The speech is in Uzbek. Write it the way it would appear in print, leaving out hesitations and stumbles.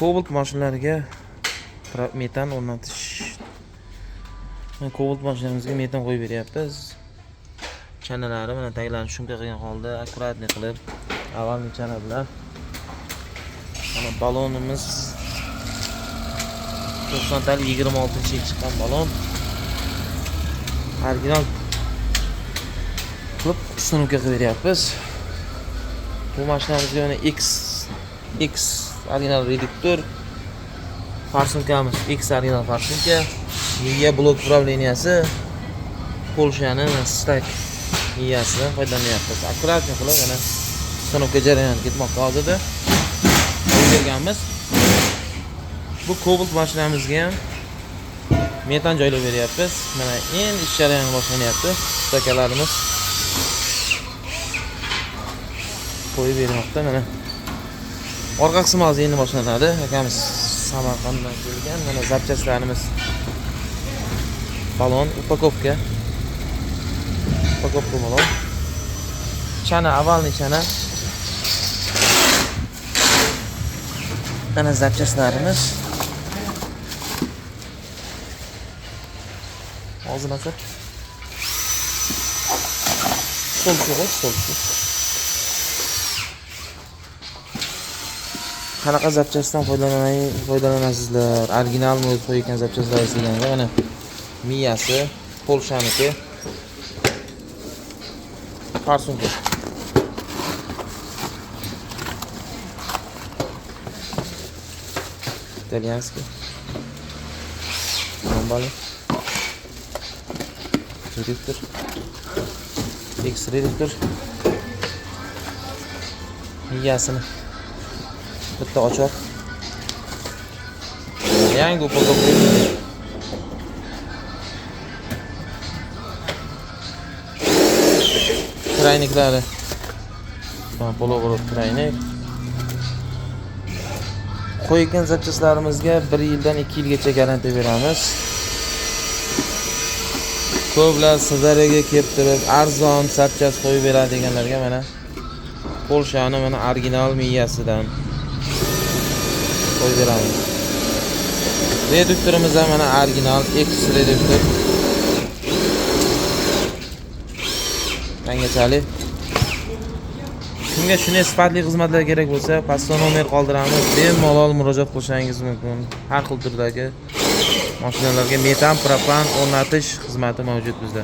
Cobalt mashinalariga metan o'rnatish. Mana Cobalt mashinamizga metan qo'yib beryapmiz. Chanalari mana taglarini shumka qilgan holda аккуратный qilib, avvalgi chana bilan. Mana balonimiz 90 talik 26 yil chiqqan balon. Original qilib установка qilib beryapmiz. Bu mashinamizga mana X original reduktor, форсунка miz X original форсунка, miya blok управления si Polshani mana Stak miyasidan foydalanyapmiz. Аккуратный qilib mana установка jarayoni ketmoqda hozirda. Qo'yib berganmiz. Bu Cobalt mashinamizga ham metan joylab beryapmiz. Mana endi ish jarayoni boshlanyapti. Ustakalarimiz qo'yib bermoqda mana. Orqa qismi hozir endi boshlanadi. Akamiz Samarqanddan kelgan. Mana запчасть larimiz. Balon, упаковка. Упаковка balon. Chana, овальный chana. Mana запчасть larimiz. Hozir aka. Stol qo'y, stol. Qanaqa запчасть dan foydalanasizlar? Originalmi o'zi qo'ygan запчасть laringiz deganda mana miyasi Polshaniki. Форсунка. Итальянский. Bombali. Reduktor. X reduktor. Miyasini bitta ochar. Yangi упаковка. Тройник lari. Mana полуоборот тройник. Qo'ygan запчасть larimizga 1 yildan 2 yilgacha garantiya beramiz. Ko'plar Sirdaryoga kelib turib arzon запчасть qo'yib beradi deganlarga mana Polshani mana original miyasidan qo'yib beramiz. Reduktorimiz ham mana original X reduktor. Tangachalik. Kimga shunday sifatli xizmatlar kerak bo'lsa, pastda nomer qoldiramiz. Bemalol murojaat qilishingiz mumkin. Har xil turdagi mashinalarga metan, propan o'rnatish xizmati mavjud bizda.